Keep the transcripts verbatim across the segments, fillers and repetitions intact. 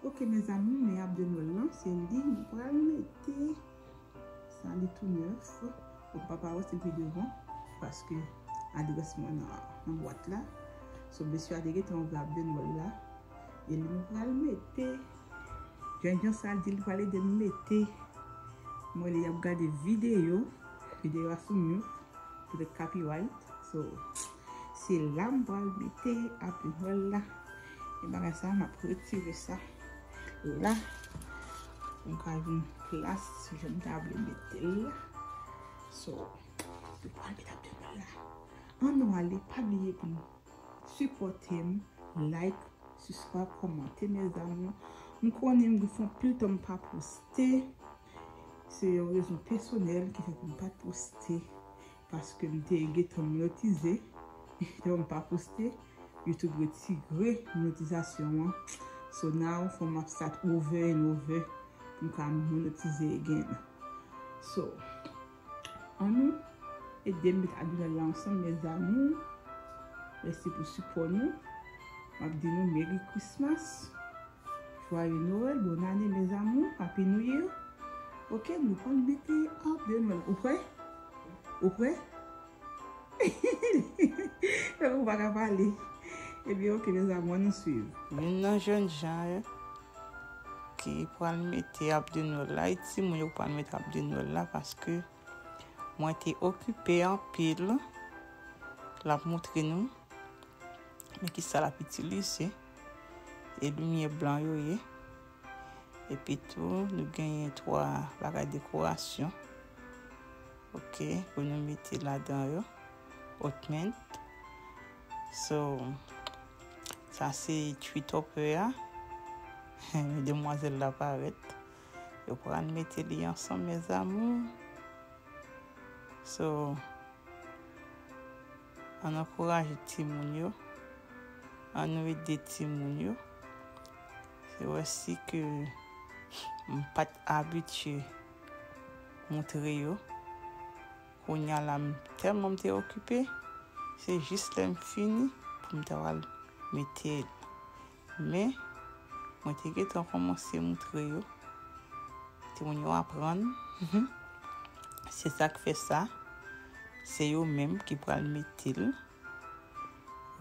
Ok, mes amours, men Abdel Noël lan, se li m pral mete. Sa li tou nèf. Bon, papa wè se pi devan, paske adrès mwen nan, nan bwat la. So, mesye a te gentan ouvè Abdel Noël la. E li m pral mete. Jan jan sa di li pral ede m mete. Mwen li ap gade videyo. Videyo a sou mute. Poutèt copyright. So, se la m pral mete Abdel Noël la. E bagay sa, m ap retire sa la. Pou m ka jwenn plas, jan m ta vle mete l la. So, se pral mete Abdel Noël la. Ann nou ale, pa bliye pou nou sipòte m, like, subscribe, kòmante, mes amours. M konnen m gen fè anpil tan m pa poste. Se yon rezon pèsonèl ki fè pou m pa t poste. Paske m te gentan monotize. Lè m pa poste, YouTube retire monetizasyon an. So now, fò m ap start over and over pou m ka monotize again. So, ann nou ede m met Abdel Noël la ansanm, mes amours. Mèsi pou sipò nou. M ap di nou Merry Christmas, Joyeux Noël, bonne année, mes amours, Happy New Year. Ok, nou pral mete Abdel Noël. Ou prè? Ou prè? Ou pa ka pale. Ebyen, ok, mes amours, ann nou swiv. Youn nan jèn jan yo ki pral mete Abdel Noël la, e timoun yo pral mete Abdel Noël la, paske mwen te okipe anpil. L ap montre nou men kisa l ap itilize. E limyè blan yo ye. Epi tou, nou genyen twa bagay dekorasyon. Ok, pou nou mete ladan yo. Otment. So, sa se tree topper a. Demwazèl la parèt. Yo pral mete li ansanm, mes amours. So, ann ankouraje timoun yo. Ann nou ede timoun yo. Se vre si ke m pa t abitye montre yo. Kounye a la, m tèlman m te okipe, se jis lè m fini pou m ta pral mete l. Men, mwen te gentan kòmanse montre yo. Timoun yo aprann. Se sa k fè sa. Se yo menm ki pral mete l.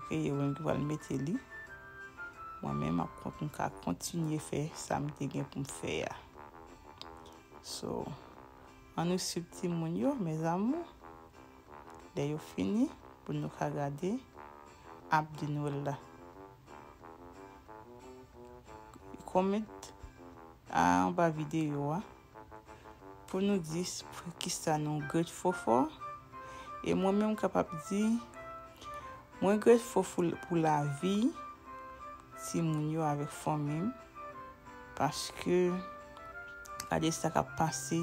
Ok, yo menm ki pral mete li. Mwen menm, m ap kont-, m ka kontinye fè sa m te gen pou m fè a. So, ann nou swiv timoun yo, mes amours. Lè yo fini, pou nou ka gade Abdel Noël la. Kòmante anba videyo a pou nou di s-, pou kisa nou grateful for. E mwen menm, m kapab di, mwen grateful pou, pou lavi timoun yo avèk fanmi m, paske gade sa k ap pase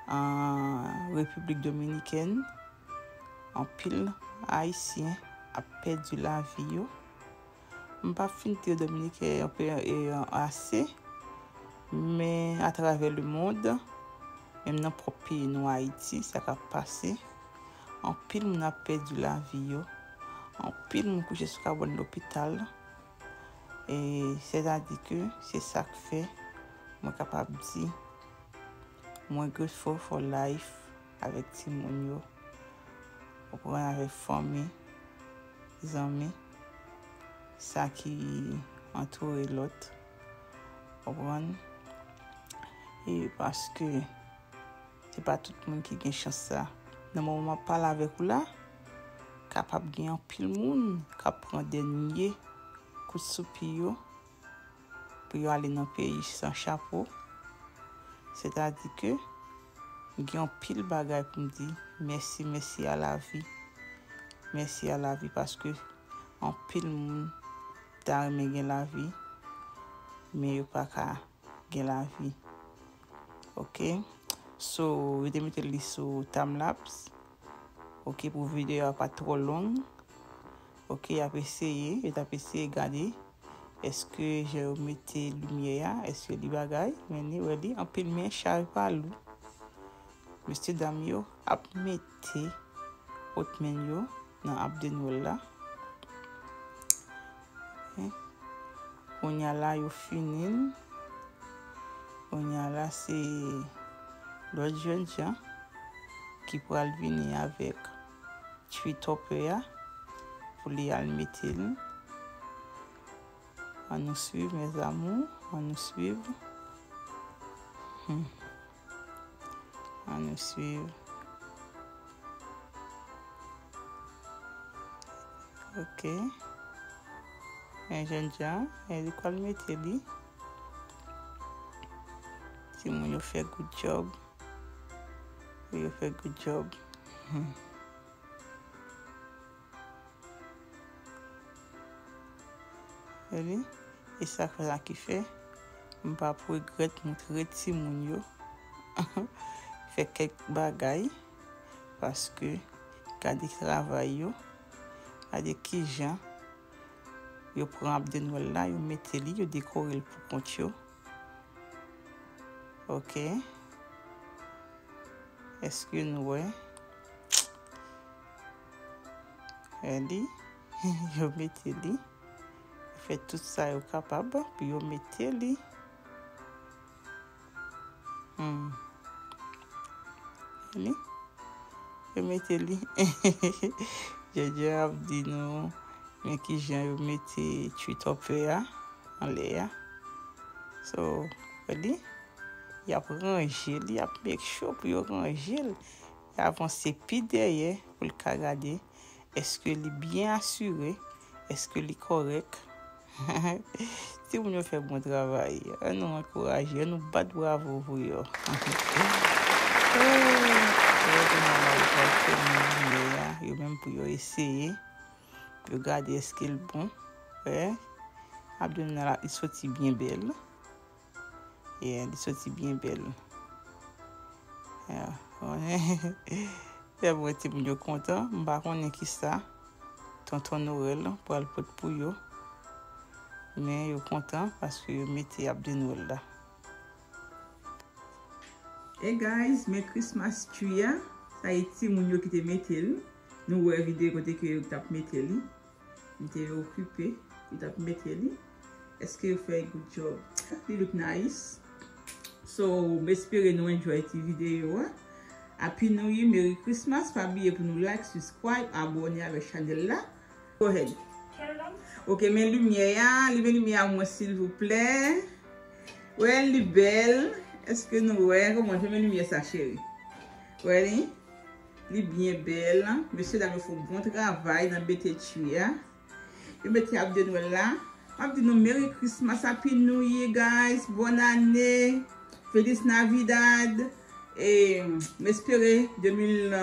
an Repiblik Dominikèn. Anpil Ayisyen ap pèdi lavi yo. M p ap fin di Dominiken yo pe-, e, ase, men atravè lemonn, menm nan pwòp peyi nou, Ayiti, sa k ap pase. Anpil moun ap pèdi lavi yo. Anpil moun kouche sou kabòn lopital. E sètadi ke se sa k fè mwen kapab di mwen grateful for life avèk timoun yo. Ou konprann, avèk fanmi, zanmi, sa ki antoure lòt. Ou konprann? E paske se pa tout moun ki gen chans sa. Nan moman m ap pale avèk ou la, kapab gen anpil moun k ap pran dènye kout soupi yo pou yo ale nan peyi san chapo. Sètadi ke m gen anpil bagay pou m di mèsi, mèsi a lavi. Mèsi a lavi paske anpil moun ta renmen gen lavi, men yo pa ka gen lavi. Ok? So, yo te mete li sou timelapse. Ok, pou videyo a pa twò long. Ok, y ap eseye, yo t ap eseye gade. Èske jan yo mete limyè a, èske li bagay? Men li, wè li, anpil men chaj pa lou. Mesye dam yo ap mete otmen yo nan ab de Nwèl la. Ok. Kounye a la, yo fini l. Kounye a la, se lòt jènjan ki pral vini avèk tree topper a pou li al mete l. Ann nou swiv, mes amours, ann nou swiv. Hmm. Ann nou swiv. Ok. Men jènjan, e li pral mete li. Timoun yo fè good job. Yo fè good job. Hmm. Wè li? E sa k fè la ki fè m p ap regrèt moutre timoun yo fè kèk bagay, paske gade travay yo, gade kijan yo pran Ab de Nwèl la, yo mete li, yo dekore l pou kont yo. Ok. Èske nou wè? Wè li? Yo mete li. Yo fè tout sa yo kapab pou yo mete li. Hmm. Wè li? Yo mete li. Djèdjè ap di nou, men kijan yo mete tree topper a anlè a. So, wè li? Y ap ranje li, y ap make sure pou yo ranje l. Y avanse pi dèyè pou l ka gade èske li byen asire, èske li kòrèk. Timoun yo fè bon travay. Ann nou ankouraje, ann nou bat bravo pou yo. Yo menm pou yo eseye, pou yo gade èske l bon. Wè, Ab de Nwèl la, li soti byen bèl. Yeah, li soti byen bèl. Yeah, konnen. Tèlman timoun yo kontan, m pa konnen kisa Tonton Nwèl pral pot pou yo. Men yo kontan paske yo mete Ab de Nwèl la. Hey guys, men Christmas tree a, sa e timoun yo ki te mete l. Nou wè videyo kote ke yo t ap mete li. M te okipe, li t ap mete li. Èske yo fè good job? Li look nice. So, m espere nou enjoy ti videyo a. Happy New Year, Merry Christmas. Pa bliye pou nou like, subscribe, abòne avèk chanèl la. Go ahead. Ok, men limyè a, limen limyè a mwen, silvouplè. Wè, li bèl. Èske nou wè? Kòman, limen limyè sa, cheri? Wè li? Li byen bèl. Mesye dam yo fè yon bon travay nan mete tree a. Yo mete Ab de Nwèl la. M ap di nou Merry Christmas, Happy New Year, guys. Bòn ane. Feliz Navidad. E m espere de mil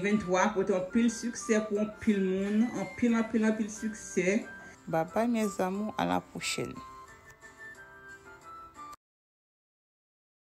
venntwa pote anpil siksè pou anpil moun. Anpil, anpil, anpil siksè. Bye bye, mes amours. À la prochaine.